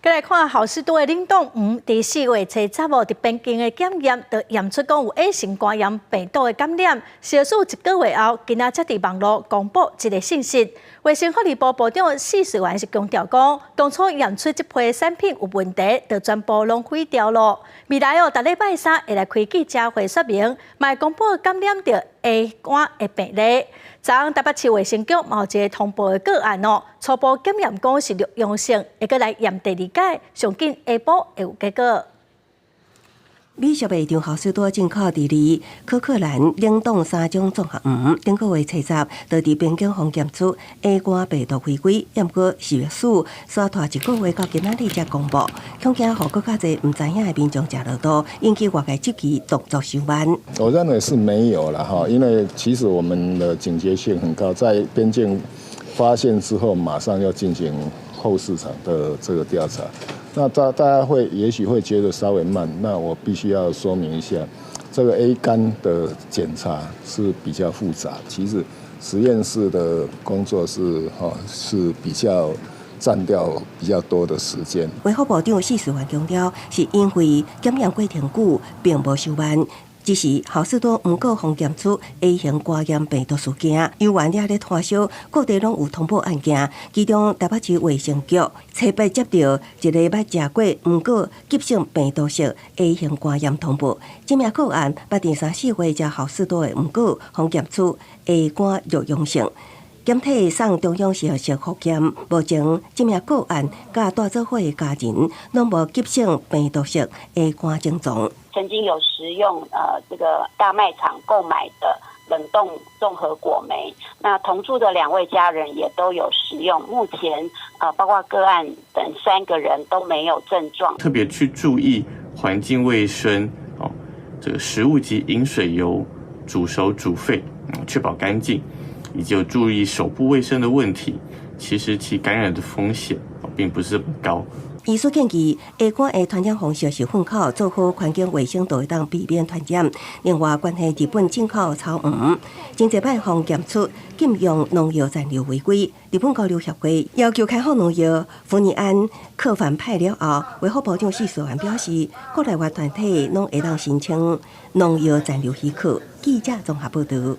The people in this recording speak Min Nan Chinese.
閣來看好市多的冷凍黃，佇4月初十號佇邊境的檢驗，就驗出講有 A 型肝炎病毒的感染。小數一個月後，今仔才佇網路公布這个信息。衛生福利部部長許瑞元是強調講，當初驗出這批產品有問題，就全部攏毀掉囉。未來哦，逐禮拜三會來開記者會說明，嘛會公布感染著 A 肝的病例。昨昏台北市衛生局嘛有一个通報的個案哦，初步檢驗講是弱陽性，會閣來驗第二擺，上緊下晡會有結果。美食賣場好市多進口佇離可可蘭冷凍三種綜合黃，頂個月初十，就佇邊境予檢出 A 肝病毒回歸，毋過食藥署煞拖一個月到今仔日才公布，恐驚予閣較濟毋知影的民眾食落肚，引起外界質疑動作傷慢。我認為是沒有了哈，因為其實我們的警覺性很高，在邊境發現之後，馬上要進行後市場的這個調查。那大家會也許會覺得稍微慢，那我必須要說明一下，這個 A 肝的檢查是比較複雜，其實實驗室的工作是哈是比較佔掉比較多的時間。衛福部長許瑞元強調，是因為檢驗過程久，並無傷慢。只是好市多毋過予檢出 A 型肝炎病毒事件，猶原也咧拖燒，各地攏有通報案件。其中台北市衛生局初八接著一个捌食過毋過急性病毒性 A 型肝炎通報，這名個案捌佇三四月食好市多的毋過予檢出 A 肝弱陽性，檢體送中央實驗室複檢，目前這名個案佮帶做伙的家人攏無急性病毒性 A 肝症狀。曾經有食用這個大賣場購買的冷凍綜合果莓，那同住的兩位家人也都有食用。目前包括個案等三個人都沒有症狀。特別去注意環境衛生哦，這個食物及飲水有煮熟煮沸，確保乾淨，以及有注意手部衛生的問題，其實其感染的風險並不是很高。醫師建議，A 肝的傳染方式是糞口，做好環境衛生，就會當避免傳染。另外，關係日本進口草黃，真濟擺予檢出禁用農藥殘留違規。日本交流協會要求開放農藥福尼安克反派了後，衛福部長許瑞元表示，國內外團體攏會當申請農藥殘留許可。記者綜合報導。